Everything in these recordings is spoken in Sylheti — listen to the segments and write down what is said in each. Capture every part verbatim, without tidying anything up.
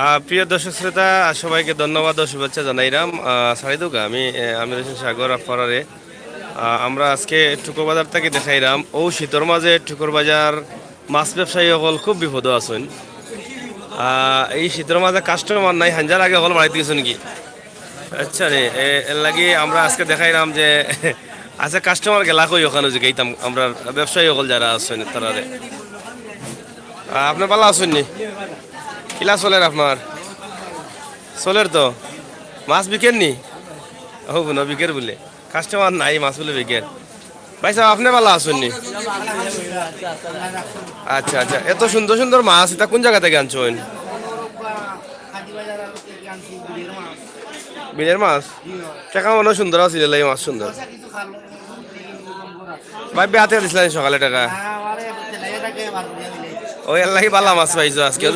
আহ, প্রিয় দর্শক শ্রোতা, সবাইকে ধন্যবাদ ও শুভেচ্ছা জানাইরাম। আহ, সারিদুকা, আমি, আহ, আমির হোসেন সাগর আপনারারে। আহ, আমরা আজকে টুকুর বাজার থাকি দেখাইরাম, অউ শীতর মাঝে টুকুর বাজার মাছ ব্যবসায়ী অকল খুব বিপদো আছইন। আহ, এই শীতর মাঝে কাস্টমার নাই, হাঞ্জার আগে অকল বাড়িত গেছইন গি। আচ্ছা রে, এ-, এর লাগি আমরা আজকে দেখাইরাম যে আছে কাস্টমার গেলা কই, অখানো জিগাইতাম আমরা ব্যবসায়ী অকল যারা আছইন তারারে। আহ, আপনে ভালা আছইন নি? কিলা চলের আপনার? চলের তো। মাছ বিকের নি? ও, না বিকের বুলে। কাস্টমার নাই, মাছ বুলে বিকের। ভাইসাব, আপনে ভালা আছইন নি? আচ্ছা, আচ্ছা। এত সুন্দর সুন্দর মাছ, ইতা কুন জাগা থাকি আনছইন? বিলের মাছ? টেকা মনে অয় সুন্দর আছিল, এর লাগি মাছ সুন্দর। ভাই, বেয়াতে দিছিলা নি সকালে টেকা? ও, এর লাগি ভালা মাছ পাইছো আজকে। ও,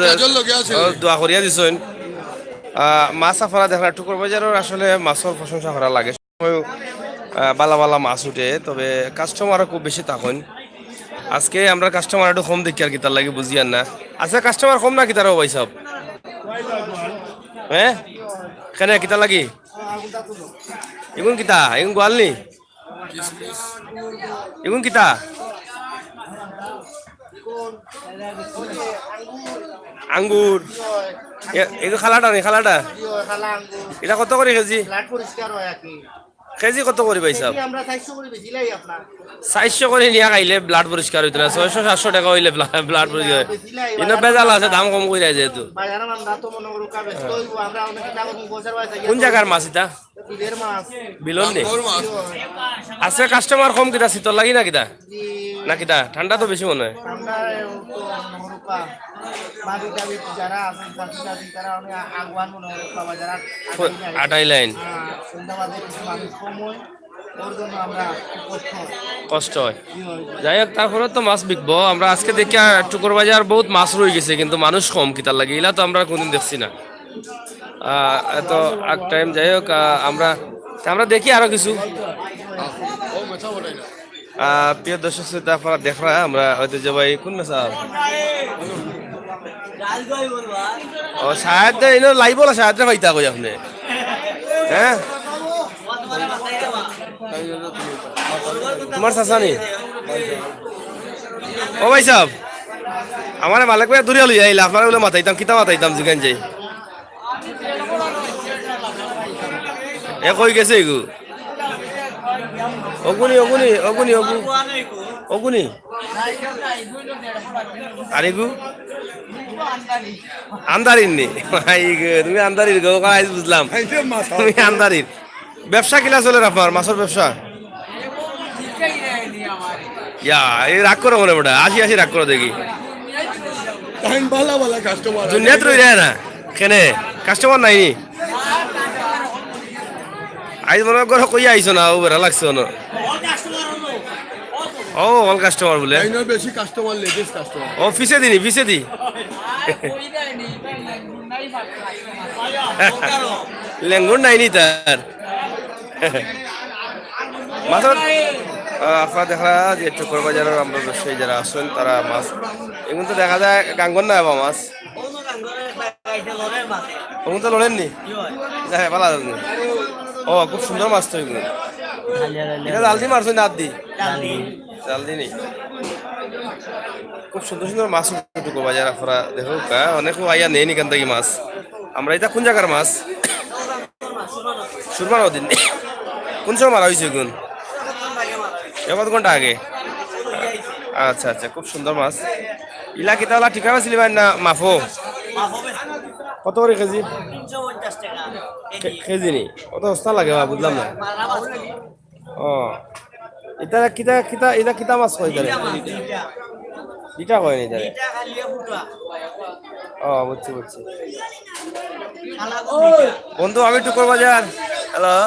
দোয়া করিয়া দিছইন। আহ, মাছ আপনারা দেখরা, টুকুর বাজারর আসলে মাছর প্রশংসা করা লাগে। সময়, আহ, ভালা ভালা মাছ উঠে, তবে কাস্টমারও খুব বেশি থাকইন। আজকে আমরা কাস্টমার একটু কম দেখি আর কিতার লাগি বুঝিয়ার না। আচ্ছা, কাস্টমার কম না কিতার লাগি ভাইসাব? হ্যাঁ? কেনে কিতার লাগি? ইগুন কিতা? ইগুন গোয়াল নি? ইগুন কিতা? আঙ্গুর। এ-, ইগু কালাটা নি, কালাটা? ইটা কত করি কেজি? ব্লাড পরিষ্কার অয় আর কি। কেজি কত করি ভাইসাব? কেজি আমরা চাইরশো করি বেচিলাই আপনার। চাইরশো করি নিয়া খাইলে ব্লাড পরিষ্কার অইতো না, ছয়শো সাতশো টেকা অইলে ব্লা-, ব্লাড পরিষ্কার অয়। বেচিলাই, ইনো বাজার ভেজাল আছে, দাম কম করি যায় যেহেতু। বাজারর মান দাম তো মনে করো কা বেচতে অইবো, আমরা অনেক দাম কম পয়সার বাজার। কুন জাগার মাছ ইটা? বিলের মাছ। বিলর নি? আছে কাস্টমার কম কিতা, শীতর লাগি না কিতা? জি। না কিতা? ঠান্ডা তো বেশি মনে অয়। ঠান্ডা তো মনে করো কা। ভাবি টাবি যারা আছইন, চাচি চাচি, তারা অনেক আগুয়ান মনে করো কা বাজার। আটাই লাইন। হ্যাঁ, সন্ধ্যা বাদে কিছু মানুষ কম অয়। ওর জন্য আমরা খুব কষ্ট হয়। কষ্ট অয়। জি, হয়। যাই হোক, তারপরে তো মাছ বিকবো। আমরা আজকে দেখি, আহ, টুকুর বাজার বউত মাছ রইগেছে, কিন্তু মানুষ কম, কিতার লাগি? ইলা তো আমরা কুনুদিন দেখছি না। আহ, এত আগ টাইম, যাই হোক, আহ, আমরা, আমরা দেখি আরো কিছু। আহ, প্রিয় দর্শক শ্রোতা, আপনারা দেখরা, আমরা হয়তো যে ভাই কোন মেসা? ও, শাহেদ দে, ইনো লাইভ অলা শাহেদ রে পাইতা কই আপনে? হ্যাঁ? তুমার চাচা নি? ও ভাইসাব, আমারে মালিক ভাই দূরে লইয়া আইলা, আপনারে বুলে মাতাইতাম, কিতা মাতাইতাম, জিগাইন যাই। এ কই গেছে ইগু? অগুনি, অগুনি, অগুনি, অগু-, অগুনি। আর ইগু? আন্দারির নি? ভাই গো, তুমি আন্দারির গো, আইজ বুঝলাম। তুমি আন্দারির। ব্যবসা কিলা চলের আপনার, মাছর ব্যবসা? ইয়া, এই রাগ করো মনে বেটা, আসি আসি রাগ করো দেখি। তাইন বালা বালা কাস্টমার। দুনিয়াত রই যায় না, কেনে? কাস্টমার নাই নি? আইজ মনে করো কইয়া আইছো না, ও বেড়া লাগছে না। ও, অল কাস্টমার বুলে। তাইন বেশি কাস্টমার, লেডিস কাস্টমার। ও, পিছে দি নি, পিছে দি। লেঙ্গুর নাই নি তার। মাছর, আহ, আপনারা দেখরা যে টুকুর বাজারর আমরা ব্যবসায়ী যারা আছইন, তারা মাছ, এগুন তো দেখা যায় গাঙ্গর না বা মাছ। ওগুন তো লড়ের নি? যায়, ভালা লাগছে। ও, খুব সুন্দর মাছ তো এগুন। ইটা জাল দি মারছইন না আত দি? জাল দি নি? খুব সুন্দর সুন্দর মাছ উঠে টুকুর বাজার, আপনারা দেখো কা, অনেকে আইয়া নেইন ইখান থাকি মাছ। আমরা ইটা কুন জাগার মাছ? সুরমা নদীর। কুন সময় মারা অইছে ইগুন? এ কত ঘন্টা আগে? আচ্ছা, আচ্ছা, খুব সুন্দর মাছ। ইলা কিতা অলা ঠিকা বেচলিবা না মাফো? কত করি কেজি? কে-, কেজি নি? অত সস্তা লাগে বা, বুঝলাম না। ও, ইটা কিতা, কিতা, ইটা কিতা মাছ কয় ইটারে? ইটা কয় নি ইটারে? ও, বুঝছি, বুঝছি। বন্ধু, আমি টুকুর বাজার। হ্যালো।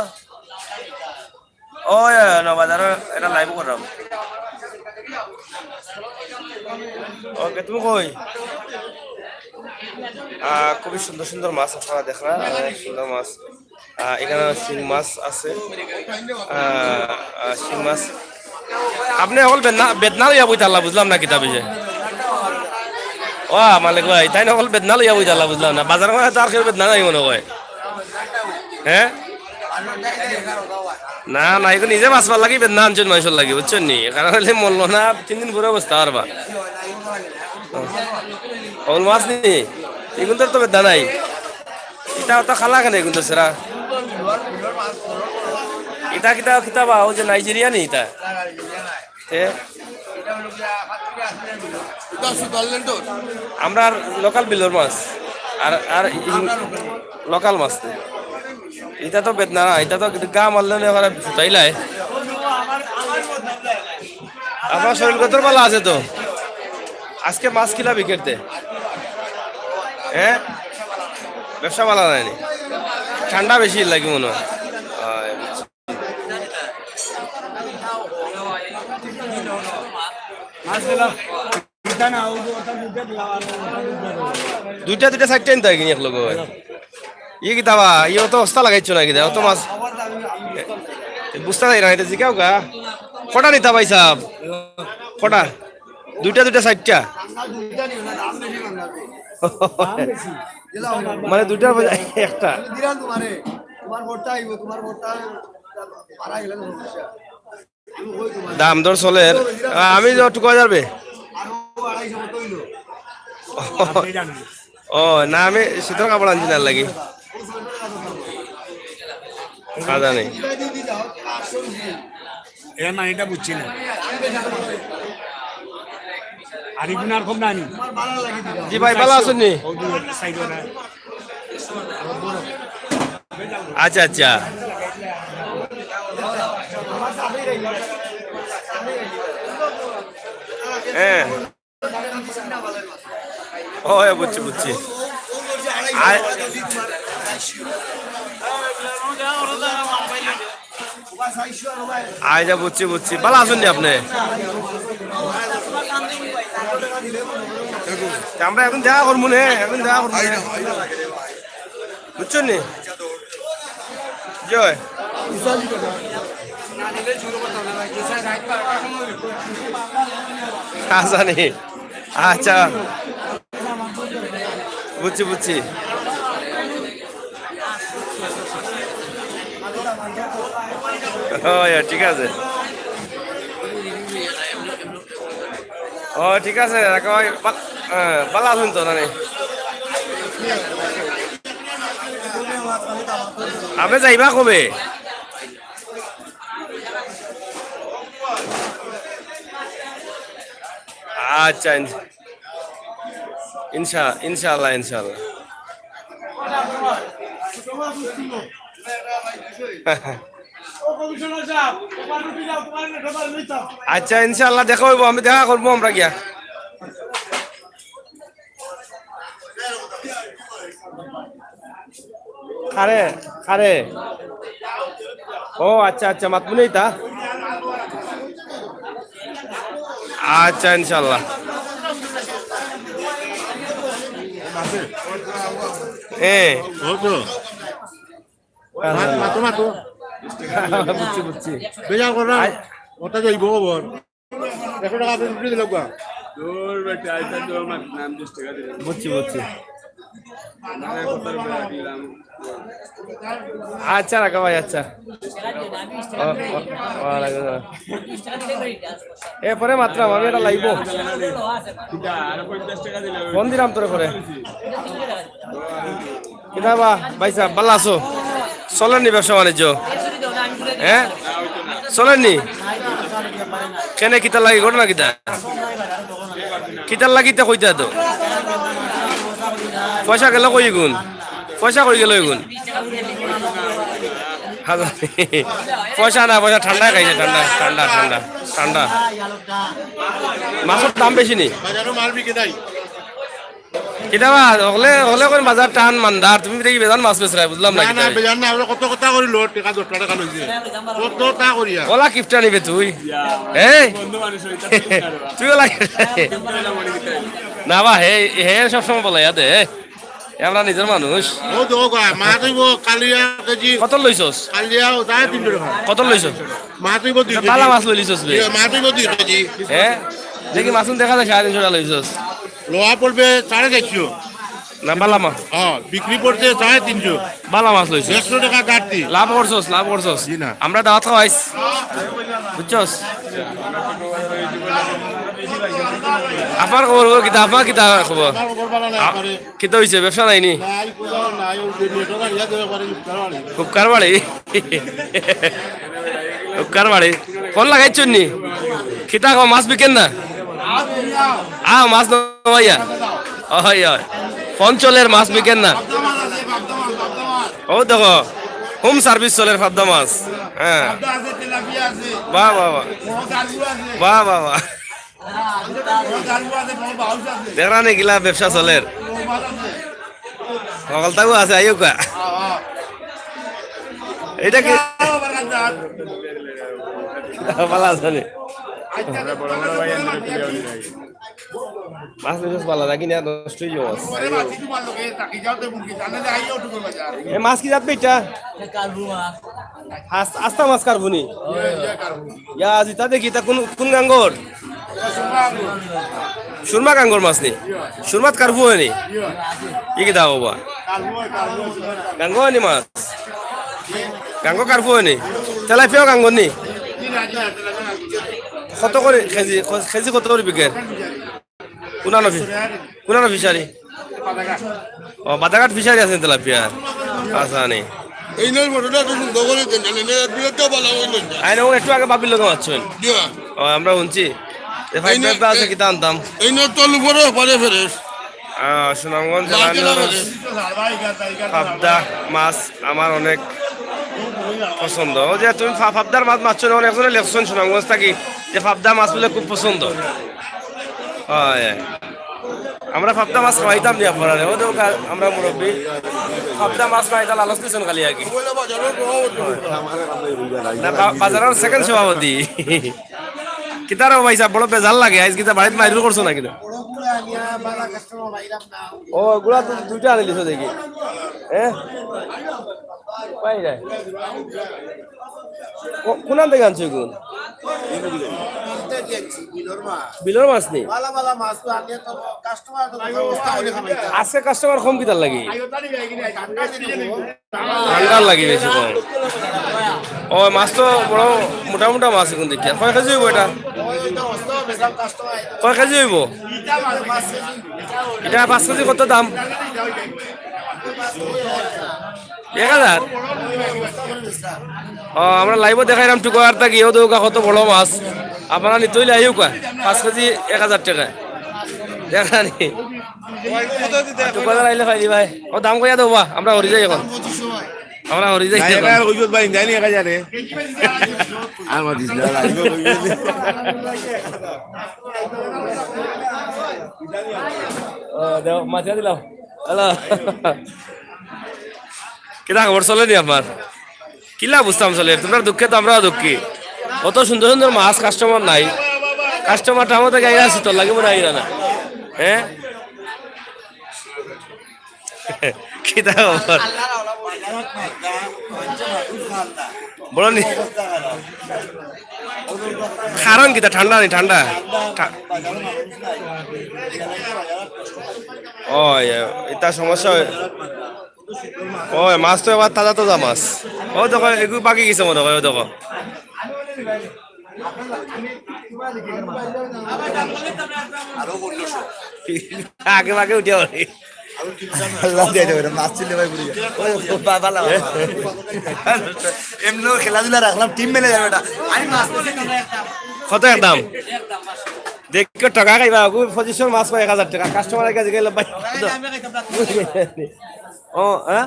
ও, ইয়া, না, বাজারো একটা লাইভ করলাম। ওকে, তুমি কই? আহ, খুবই সুন্দর সুন্দর মাছ আপনারা দেখরা, অনেক সুন্দর মাছ। আহ, এখানে শিং মাছ আছে। আহ, আহ, শিং মাছ। আপনে অকল বেদনা, বেদনা লইয়া বইতাল্লা, বুঝলাম না কিতা বিষয়। ওয়া মালিক ভাই, তাইন অকল বেদনা লইয়া বইতালা, বুঝলাম না। বাজার করে তো আর কেউ বেদনা নাই মনে হয়। হ্যাঁ? না, না, ইগু নিজে বাঁচবার লাগি বেদনা আনছইন মানষর লাগি, বুঝছইন নি? কারণ অইলে মরলো না, তিন দিন পরে অবস্থা আর বা। অকল মাছ নি? ইগুনতর তো বেদনা নাই। ইতা অত খালা কেন ইগুনতর সেরা? ইতা কিতা, কিতা বা, অউ যে নাইজেরিয়া নি ইতা? তে? আমরার লোকাল বিলর মাছ। আর, আর ইন-, লোকাল মাছ তো। ইতা তো বেদনা না, ইতা তো গা মারলে না, ওরা ফুটাইলায়। আপনার শরীর কত ভালা আছে তো? আজকে মাছ কিলা বিকেটতে? হ্যাঁ? ব্যবসা ভালা নায়নি? ঠান্ডা বেশি লাগি মনে হয়। আয়, বুঝছি। দুইটা দুইটা চাইরটা আনতে হয় কিনি এক লগে হয়। ইয়ে কিতা বা, ইয়ে অত অস্তা লাগাইছো না কিতা? অত মাছ। বুঝতা যাই না, ইটা জিকাও গা। কটা নিতা ভাই সাহেব? কটা? দুইটা দুইটা চাইরটা? মানে দুইটার বজায় একটা। তোমার ভর্তা আইব, তোমার ভর্তা মারা গেলে তো সমস্যা। দাম দর চলের। আ, আমি তো একটু কয়া যাবে। ও, না, আমি শীতর কাপড় আনছি না লাগি। কাজা নেই। এর মানে এটা বুঝছি না। আর এগুলো আর কম না আনি। জি ভাই, ভালা আছইন নি? ও দুই সাইড ওরা। আচ্ছা, আচ্ছা। হ্যাঁ। ও, হ্যাঁ, বুঝছি, বুঝছি। আ-, আচ্ছা, বুঝছি, বুঝছি। ভালা আছইন নি আপনে? তে আমরা এখন দেখা করমু নে, এখন দেখা করমু নে। বুঝছইন নি? জয়। আচ্ছা নি। আচ্ছা। বুঝছি, বুঝছি। ও, ইয়া, ঠিক আছে। ও, ঠিক আছে, রাখো ভাই। বা-, হ্যাঁ, ভালা আছইন তো, নানি? আপনে যাইবা কবে? আচ্ছা, ইন-, ইনশা-, ইনশাআল্লাহ, ইনশাআল্লাহ। আচ্ছা, ইনশাআল্লাহ দেখা অইবো, আমি দেখা করমু আমরা গিয়া। কারে, কারে? ও আচ্ছা, আচ্ছা, মাতমু নে ইতা। আচ্ছা, ইনশাআল্লাহ। হ্যাঁ। মাতো, মাতো। বুঝছি, বুঝছি। বেজার করো না। আই- ওটা যাইবো খবর। একশো টাকা আপনি রুটি দিলাম গা। দূর বেটা, আইসা তো আমার নাম দশ টাকা দিলাম। বুঝছি, বুঝছি। আমার এক হাজার টাকা দিলাম। আচ্ছা, রাখো ভাই, আচ্ছা। ও, ও, ওয়ালাইকুম আসসালাম। এরপরে মাত্র আমি এটা লাইবো। ফোন দিলাম তোরে পরে। কিতা বা, ভাই সাহেব, ভালা আছো? চলের নি ব্যবসা বাণিজ্য? হ্যাঁ? চলের নি? কেনে, কিতার লাগি, ঘটনা কিতা? কিতার লাগি তা কইতা তো? পয়সা গেল কই ইগুন? পয়সা কই গেল ইগুন? পয়সা না, পয়সা ঠান্ডা খাইছে, ঠান্ডা, ঠান্ডা, ঠান্ডা, ঠান্ডা। মাছর দাম বেশি নি? বাজারো মাল বিকে নাই। কিতা বা, হকলে, হকলে কইন বাজার টান মান্দার, তুমি দেখি বেজান মাছ বেচরায়, বুঝলাম না না, কিতা না, বে। বেজান না, আমরা কত কথা করি লো, টাকা দশ টাকা লইছে। কত তা করিয়া। ওলা কিপটা নিবে তুই? এই? তুই ওলা কিপটা নিবে? না বা, হে, হে সবসময় বলে, ইয়াদে, হে। এ আমরা নিজর মানুষ। ও তো গা, মাছ অইবো কালিয়া কেজি। কত লইছস? কালিয়া ও সাড়ে তিনশো টাকা। কত লইছস? মাছ অইবো দুই কেজি। বালা মাছ লইলিছস বে। ইয়ে, মাছ অইবো দুই কেজি। হ্যাঁ? দেখি মাছুন দেখা যায় সাড়ে তিনশো টাকা লইছস। লোয়া পড়বে সাড়ে চারশো। না, বালা মাছ। হ্যাঁ, বিক্রি পড়ছে সাড়ে তিনশো। বালা মাছ লইছে। দেড়শো টাকা কাটতি। লাভ করছস, লাভ করছস। জি না। আমরা দাওয়াত খাওয়াইস। বুঝছস? আফার খবর, ও কিতা, আফা কিতা খবর? আমার খবর ভালো না, আ-, আমারে। কিতা হইছে? ব্যবসা নাই নি? নাই, কোথাও নাই, ওই যে নেটওয়ার্ক আর ইয়াতে ব্যাপারে ইফতার বাড়ি। উপকার বাড়ি? উপকার বাড়ি। ফোন লাগাইছইন নি? কিতা কও, মাছ বিকের না? আ, মাছ নমাইয়া? অয়, অয়। ফোন চলের, মাছ বিকের না? ও দেখো, হোম সার্ভিস চলের, ফাদ্দা মাছ। হ্যাঁ। বাহ, বাহ, বাহ। বাহ, বাহ, বাহ। দেখরা নি কিলা ব্যবসা চলের? হকলতাও আছে, আইও কা। এটা কি? ভালো আছে নি? মাছ নিছস ভালা, নাকি না নষ্ট হয়ে যাবো? এ মাছ কি জাত বে এটা? আস-, আস্তা মাছ কার্পুনি? ইয়া, জিতা দেখি, তা কোন, কোন গাঙ্গর? সুরমা গাঙ্গর মাছ নি? সুরমাত কার্পু হয়নি? ই কিতা বাবা? গাঙ্গ হয়নি মাছ? গাঙ্গ কার্পু হয়নি? তেলাপিয়াও গাঙ্গর নি? কত করে কেজি? কেজি কত করে বিকের? কোনানো ফি-, কোনানো ফিশারি? ও, বাদাঘাট ফিশারি আছে তেলাপিয়া। আচ্ছা, নি। এই নয় ফটোটা একটু সুন্দর করে দেন, জানেন, এই বিরাট ভালো হইল না। আই না, ও একটু আগে বাবির লগে মাতছইন। দিয়া। ও, আমরা শুনছি। এ ভাই, এই নয়, ব্যাপার আছে, এ-, কিতা আনতাম? এই নয় তল উপরে, পরে ফেরেস। আহ, সুনামগঞ্জ জেলার ফাবদা মাছ আমার অনেক পছন্দ। ও যে তুমি ফা-, ফাবদার মাছ মাতছো না, অনেকজনে লেখছইন সুনামগঞ্জ থাকি যে ফাবদা মাছ বলে খুব পছন্দ। হয়। আমরা ফাবদা মাছ খাওয়াইতাম দিয়া পড়ারে। ও তো কা-, আমরা মুরব্বি। ফাবদা মাছ খাওয়াইতা লালচ দিছইন খালি আর কি। না, বা-, বাজারের সেকেন্ড সভাপতি। কিতার ও ভাই সাহেব, বড় বেজার লাগে। আইজ কিতা বাড়িত মাইরুর করছো না কিতা? ও, গুড়া তো দুইটা আনিলিছো দেখি। হ্যাঁ? পাই যায়। কো-, কোনান থাকি আনছো এগুন? বিলর মাছ। বিলর মাছ নি? ভালা ভালা মাছ তো আনলে তো কাস্টমার তো অবস্থা অইলে খাবে। আজকে কাস্টমার কম কিতার লাগি? ঠান্ডার লাগি বেশি কম। ও, মাছ তো বড় মোটা মোটা মাছ এগুন দেখি। কয় কেজি হইব এটা? কয় কেজি হইব? এটা পাঁচ কেজি কত দাম? এক হাজার? ও, আমরা লাইভও দেখাইলাম টুকার থাকি, ও দৌকা কত বড় মাছ। আপনারা নিতে হইলে আইও কা, পাঁচ কেজি এক হাজার টাকা। দেখা নি? টুকার আইলে পাইলি ভাই। ও দাম কইয়া দেবো বা, আমরা হরি যাই এখন। আমরা হরি যাই এখন। ভাই, জানি এক হাজারে। আর মাতিস না, লাইভও কইবে। ও, দেও, মাতিয়া দিলাম। হ্যালো। কিতা খবর চলে নি আপনার? কিলা বুঝতাম চলে, তোমরা দুঃখে তো আমরাও দুঃখী। অত সুন্দর সুন্দর মাছ, কাস্টমার নাই। কাস্টমার টামো থেকে আইরা আছি, তোর লাগে মনে আইরা না। হ্যাঁ? কিতা খবর? বড় নি-, কারণ কিতা? ঠান্ডা নি, ঠান্ডা? ঠা-, ও, এ-, এটা সমস্যা হয়। ও, মাছ তো এবার তাজা তাজা মাছ। ও দেখো, এগু বাকি গেছে মনে হয়, ও দেখো। আগে আগে উঠে পড়ে। আল্লাহ দিয়ে দেবে, মাছ ছিল ভাই, বুড়ি। ওই, ও, বা-, বালা, বালা। এমনি খেলাধুলা রাখলাম, টিম মেলে যাবে এটা। কত একদম? দেখো, টাকা খাইবা, ওগু পঁচিশশো মাছ পায় এক হাজার টাকা, কাস্টমারের কাছে গেলে ভাই। ও, হ্যাঁ?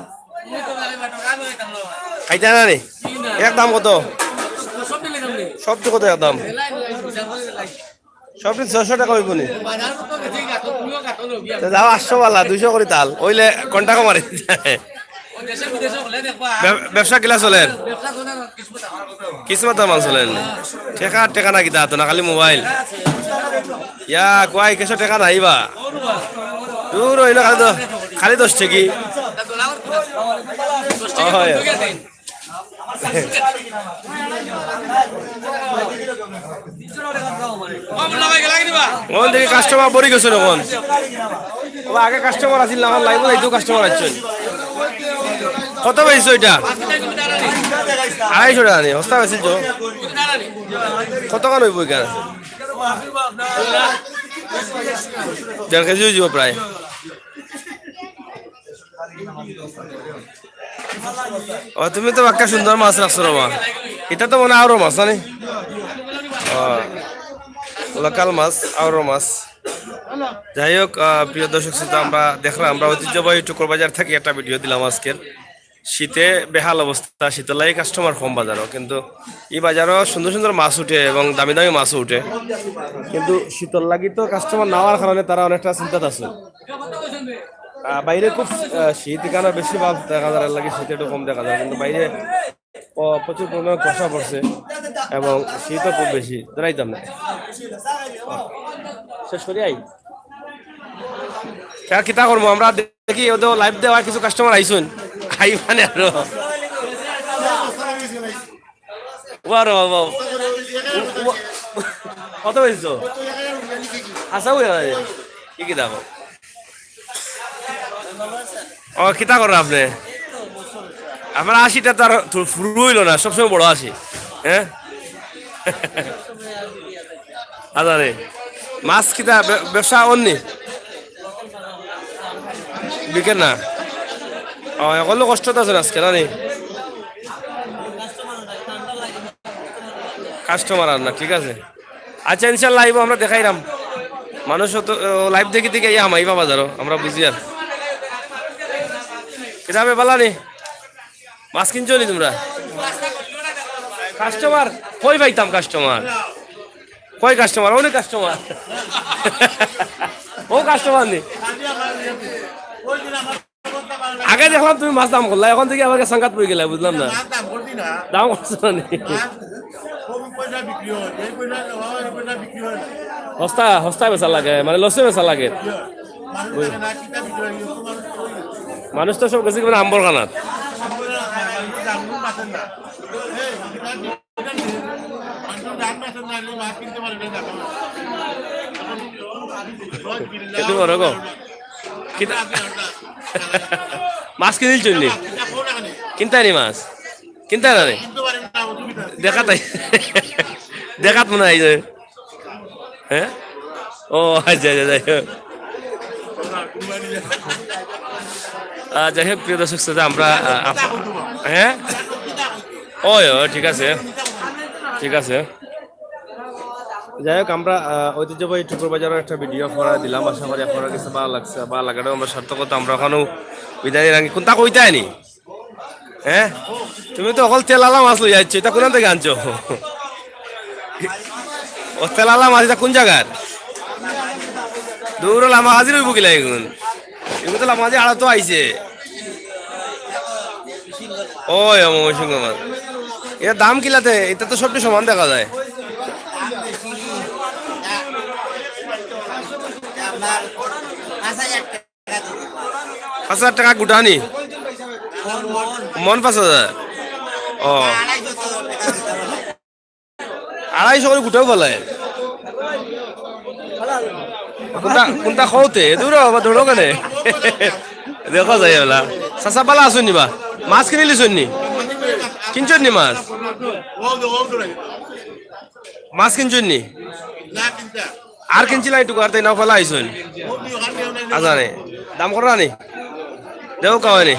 খাইতা না নি? এক দাম কত? সবটি কত এক দাম? সবটি ছয়শো টাকা হইব নি? তো যাও আটশো বালা, দুইশো করি তাল, ওইলে কন্টাক্ট মারি। ব্যব-, ব্যবসা কিলা চলের? কিসমত আমার চলের নি? টেকা, টেকা না কিতা তো না, খালি মোবাইল। ইয়া, কয় কিছু টেকা নাই বা? দূর হইল খালি দ-, খালি দশ টাকি। ও, হয়। অখন দেখি কাস্টমার ভরি গেছে অখন। ও, আগে কাস্টমার আছিল না, অখন live-ও যাইতেও কাস্টমার আইছে। কত পাইছো ইটা? আড়াইশো টেকা নি, হস্তা পাইছিল তো। কত খান অইবো ইখান? দেড় কেজি অইযিবো প্রায়। ও, তুমি তো বাক্কা সুন্দর মাছ রাখছো রে বা। ইটা তো মনে অয় আওরো মাছ, না নি? ও, local মাছ, আওরো মাছ। যাই হোক, আহ, প্রিয় দর্শক শ্রোতা, আমরা দেখলাম, আমরা ঐতিহ্যবাহী টুকুর বাজার থাকি একটা ভিডিও দিলাম আজকের। শীতে বেহাল অবস্থা, শীতর লাগি কাস্টমার কম বাজারো, কিন্তু ই বাজারো সুন্দর সুন্দর মাছ উঠে এবং দামি দামি মাছও উঠে, কিন্তু শীতর লাগি তো কাস্টমার না অওয়ার কারণে তারা অনেকটা চিন্তাত আছে। আহ, বাইরে খুব, আহ, শীত, ইখানো বেশি ভাব দেখা যার লাগি শীত একটু কম দেখা যায়, কিন্তু বাইরে প-, প্রচুর পরিমাণে কুয়াশা পড়ছে এবং শীতও খুব বেশি, দাঁড়াইতাম না। শেষ করি আই। কিতা করবো আমরা, দেখি ওদের live দেওয়া কিছু কাস্টমার আইছইন, আই মানে আরো। ওয়া রে বাবা। কত পাইছো? আচ্ছা, ওই হয়। কি কি দেখো? ও, কিতা করেন আপনে? আপনার আশিটা তো আর থু-, ফুরু অইলো না, সবসময় বড় আশি। হ্যাঁ? আচ্ছা রে। মাছ কিতা বে-, ব্যবসা অর নি? বিকের না? ও, অখন তো কষ্টত আছইন আজকে, না নি? কাস্টমার আর না, ঠিক আছে। আচ্ছা, ইনশাল্লাহ আইবো, আমরা দেখাইরাম। মানুষ তো, ও, live দেখি দেখি আইয়া হামাইবা বাজারো, আমরা বুঝি আর। কিতা বে, বালা নি? মাছ কিনছো নি তুমরা? কাস্টমার? কই পাইতাম কাস্টমার? কই কাস্টমার? অউ নি কাস্টমার। ও কাস্টমার নি? আগে দেখলাম তুমি মাছ দাম করলা, অখন দেখি আবার সাংঘাত পড়ি গেলা, বুঝলাম না। মাছ দাম করছি না। দাম করছো না নি? মাছ কম পয়সা বিক্রি হয়, এই পয়সা, এই পয়সা বিক্রি হয় না। হস্তা, হস্তা বেচা লাগে, মানে লসে বেচা লাগে। মানুষ তো সব গেছে কি মানে আম্বর খানাত। একটু বড় গো। কিতা? মাছ কিনছইন নি? কিনতায় নি মাছ? কিনতায় না নি? দেখাত আই-, দেখাত মনে হয় যে। হ্যাঁ? ও, আচ্ছা, আচ্ছা, যাই হোক। আহ, যাই হোক, প্রিয় দর্শক শ্রোতা, আমরা, আহ, আপ-, হ্যাঁ? ওই, ওই, ঠিক আছে। ঠিক আছে। যাই হোক, আমরা, আহ, ঐতিহ্যবাহী টুকুর বাজারর একটা ভিডিও আপনারারে দিলাম। আশা করি আপনারার কাছে ভালা লাগছে। ভালা লাগাটাউ আমরার সার্থকতা। আমরা অখনো বিদায় নিরাম গি। কুনটা কইতায় নি? হ্যাঁ? তুমি তো অকল তেলালা মাছ লইয়া আইছো, ইতা কুনান থাকি আনছো? ও তেলালা মাছ, ইতা কুন জাগার? দুরো লামাকাজির অইবো কিলা ইগুন? ইগুন তো লামাকাজি আড়তো আইছে। ওই, ও ময়মনসিংহ মাছ। ইতার দাম কিলাতে? ইতা তো সবটি সমান দেখা যায়। পাঁচ হাজার টেকা গুটা নি? মন পাঁচ হাজার। ও। আড়াইশো করি গুটাও ফালায়। কুনটা, কুনটা কওতে? দুরো বাবা, ধরো কেনে? দেখো যাই অলা। চাচা, ভালা আছইন নি বা? মাছ কিনিলিছইন নি? কিনছইন নি মাছ? মাছ কিনছইন নি? আর কিনছিলা একটু করতে না, ফালা আইছইন। আজানে। দাম কররা নি? দেও কাওয়ানি।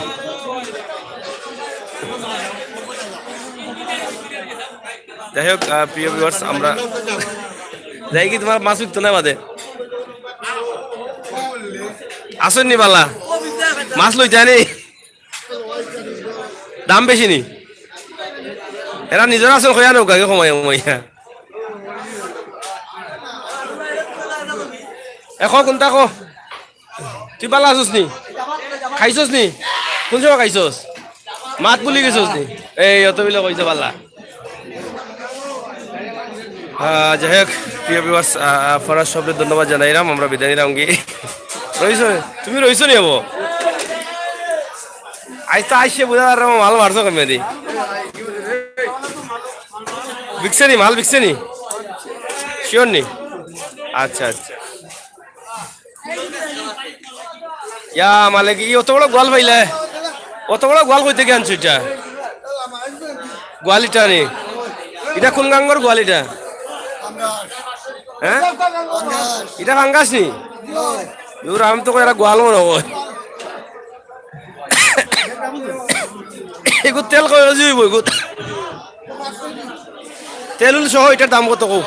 যাই হোক, আহ, প্রিয় viewers, আমরা যাই কি তুমার মাছ বিকতো না বাদে? আছইন নি ভালা? মাছ লইতায় নি? দাম বেশি নি? এরা নিজর আছইন কইয়া নৌকা, কে কমাইয়া কমাইয়া। এ ক, কুনটা ক? তুই ভালা আছস নি? খাইছস নি? কুন সময় খাইছস? মাত ভুলি গেছস নি? এই অত বিলে কইছে ভালা। আহ, যাই হোক, প্রিয় viewers, আহ, আপনারা সবরে ধন্যবাদ জানাইরাম, আমরা বিদায় নিরাম গি। রইছো? তুমি রইছো নি অবো? আইজ তো আইসে বুঝা যার মাল মারছো কমে দি। বিকছে নি, মাল বিকছে নি? শিওর নি? আচ্ছা, আচ্ছা। ইয়া মালিক, ই অত বড় গোয়াল পাইলে? অত বড় গোয়াল কই থাকি আনছো ইটা? গোয়াল ইটা নি? ইটা কুন গাঙ্গর গোয়াল ইটা? হ্যাঁ? ইটা ফাঙ্গাস নি? দূর, আমি তো কই এরা গোয়াল মনে হয়। এগু তেল কয় অইবো, এগু তেল সহ ইটার দাম কত কও?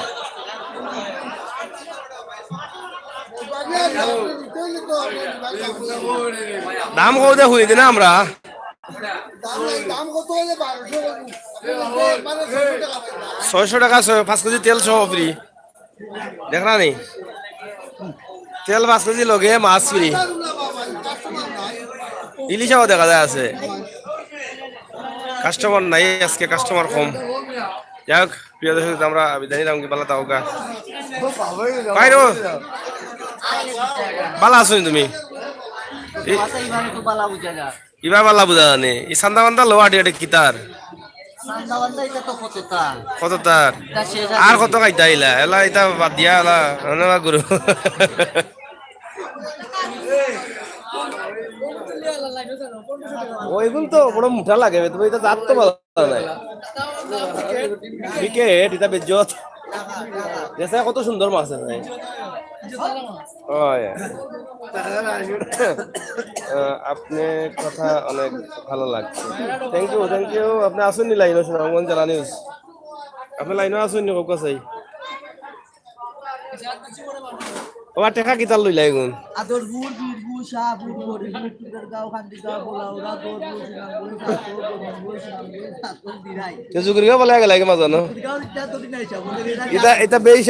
দাম কও দে, হুনি দিনা আমরা। ছয়শো টাকা, ছয়, পাঁচ কেজি তেল সহ ফ্রি। দেখরা নি? তেল পাঁচ কেজি লগে মাছ ফ্রি। ইলিশাও দেখা যায় আছে। কাস্টমার নাই আজকে, কাস্টমার কম। যাই হোক, প্রিয় দর্শক, আমরা বিদায় নিলাম, কি বালা থাকউক্কা। ভাই রো, বালা আছো নি তুমি? ই- ইবার বালা বুঝা জানে। ই চান্দা বান্দা লওয়া আটি আটি কিতার? চান্দা বান্দা ইটা তো কত তার? কত তার? ইটা শেষ আর আছে। কত খাইতা ইলা? এলা ইটা বাদ দিয়া এলা, অনে বা গুরু। ওইগুন তো বড় মোটা লাগে বে, তুমি ইটা জাত তো বালা নাই। ক্রিকেট, ইটা বেজ্জত। দেখো কত সুন্দর মাছ আছে। হয়। আহ, আপনার কথা অনেক ভালো লাগছে। Thank you, thank you। আপনি আছইন নি লাইনো, সুনামগঞ্জ জেলা নিউজ? আপনি লাইনো আছইন নি, কউক্কা চাই? ও, আর টেকা কিতার লইলা এগুন? আদরপুর, বীরপুর, শাহপুর, গরিপুর, টিকারগাঁও, খান্দিগাঁও, বোলাউড়া, দৌড়পুর, সুনামগঞ্জ, সাতপুর, বদনপুর, সুনামগঞ্জ, সাতপুর, দিরাই। তে জুগিরগাঁও বলে আগে লাগে মাঝে, না? জুগিরগাঁও ইটা তো দিন আইসা, বলে দিরাই। ইটা, ইটা বেশ।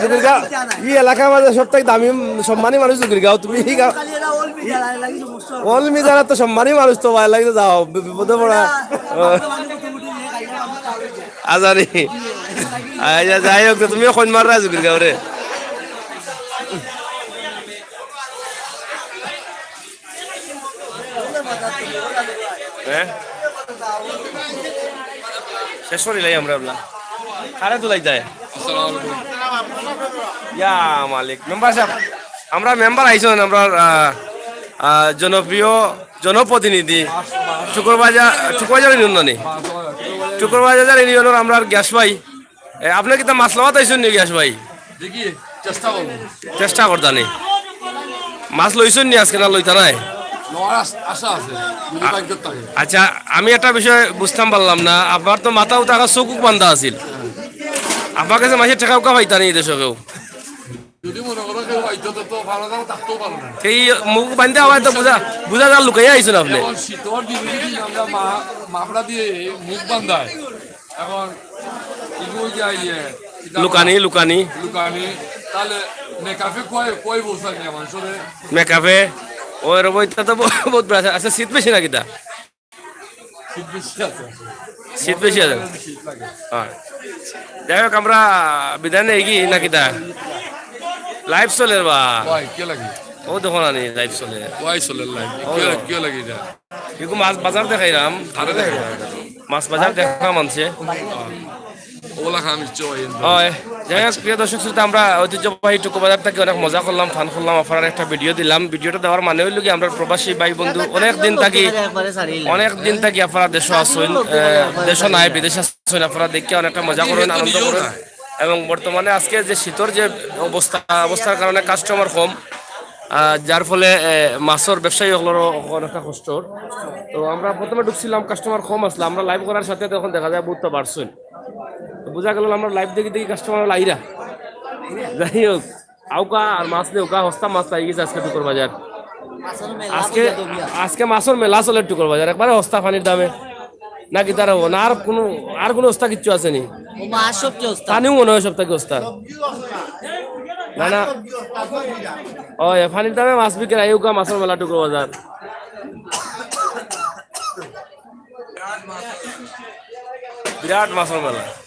জুগিরগাঁও, ই এলাকার মাঝে সব থাকি দামি, সম্মানী মানুষ জুগিরগাঁও। তুমি ই গাঁও, খালি এরা all media, এর লাগি সমস্যা। All media তো সম্মানী মানুষ তো, ভাই, লাগে যাও, বি-, বিপদে পড়া। এরা, এরা, আজানি। আচ্ছা, যাই হোক, তো তুমিও কইন মাররা জুগিরগাঁওরে। হ্যাঁ? শেষ করি লাই আমরা, আপনার কারে তুলাই যায়? আসসালামু আলাইকুম। ইয়া মালিক, মেম্বার সাহেব, আমরা মেম্বার আইছইন, আমরা, আহ, আহ, জনপ্রিয় জনপ্রতিনিধি টুকুরবাজার, টুকুরবাজার ইউনিয়ন নি? টুকুরবাজার ইউনিয়নর আমরার গ্যাস ভাই। এ, আপনি কিতা মাছ লওয়াত আইছইন নি গ্যাস ভাই? দেখি, চেষ্টা করবো। চেষ্টা করতা নি? মাছ লইছইন নি আজকে, না লইতা নায়? লওয়ার আশ-, আশা আছে, যদি আ-, ভাগ্যত থাকে। আচ্ছা, আমি একটা বিষয় বুঝতাম পারলাম না, আপনার তো মাথা উঠা চোখ বান্ধা আছিল, আপনার কাছে মাসে টেকা উকা পাইতা নি দেশো কেউ? যদি মনে করো কেউ আইতো তো, তো ভালো থাকো, থাকতেও পারো না। এই মুখ বান্ধা হওয়ায় তো বুঝা, বুঝা যার লুকাইয়া আইছইন আপনি। এখন শীতর দিনে যদি আমরা মা-, মাফড়া দিয়ে মুখ বান্ধায়, এখন ইগু যে ইয়ে, ইটা লুকানি, লুকানি। লুকানি, তাহলে মেকআপে কয়, কয় বছর নিয়ে মানুষের মেকআপে, ওই রকম ইটা তো ব-, বহুত বেড়া আছে। আচ্ছা, শীত বেশি নাকি তা? শীত বেশি আছে। শীত বেশি আছে? শীত লাগে। হ্যাঁ। যাই হোক, আমরা বিদায় নেই কি নাকি তা? Live চলের বা? ওই, কে লাগে? ও দেখো না নি, live চলে। ওই চলের live। ও। কে লাগে, কে লাগে ইটা? এগু মাছ বাজার দেখাইরাম। আরে দেখো। মাছ বাজার দেখা মানছে। ওলা খান ইচ্ছে হয়। হয়। যাই হোক, প্রিয় দর্শক শ্রোতা, আমরা ঐতিহ্যবাহী টুকু বাজার থাকি অনেক মজা করলাম, ফান করলাম, আপনারার একটা ভিডিও দিলাম। ভিডিওটা দেওয়ার মানে অইলো কি, আমরার প্রবাসী ভাই বন্ধু অনেক দিন থাকি, অনেক দিন থাকি আপনারা দেশো আছইন, আহ, দেশো নাই, বিদেশো আছইন, আপনারা দেখিয়া অনেকটা মজা করইন, আনন্দ করইন। এবং বর্তমানে আজকে যে শীতর যে অবস্থা, অবস্থার কারণে কাস্টমার কম, আহ, যার ফলে, আহ, মাছর ব্যবসায়ী অকলরও অনেকটা কষ্ট। তো আমরা প্রথমে ঢুকছিলাম, কাস্টমার কম আছলা, আমরা live করার সাথে তখন দেখা যায় বহুত বাড়ছইন। তো বুঝা গেল আমরা live দেখি দেখি কাস্টমার আইরা। যাই হোক, আউকা আর মাছ নেই, উকা হস্তা মাছ পাই গেছে আজকে টুকুর বাজার। আজকে, আজকে মাছর মেলা চলে টুকুর বাজার, একবারে হস্তা পানির দামে। নাকি তারা ও না আর কোনো, আর কোনো হস্তা কিচ্ছু আছে নি? ও মাছ সব কি হস্তা? পানিও মনে হয় সব থাকি হস্তা। না, না। ও, এ পানির দামে মাছ বিক্রি, আইউকা মাছর মেলা টুকুর বাজার। বিরাট মাছর মেলা।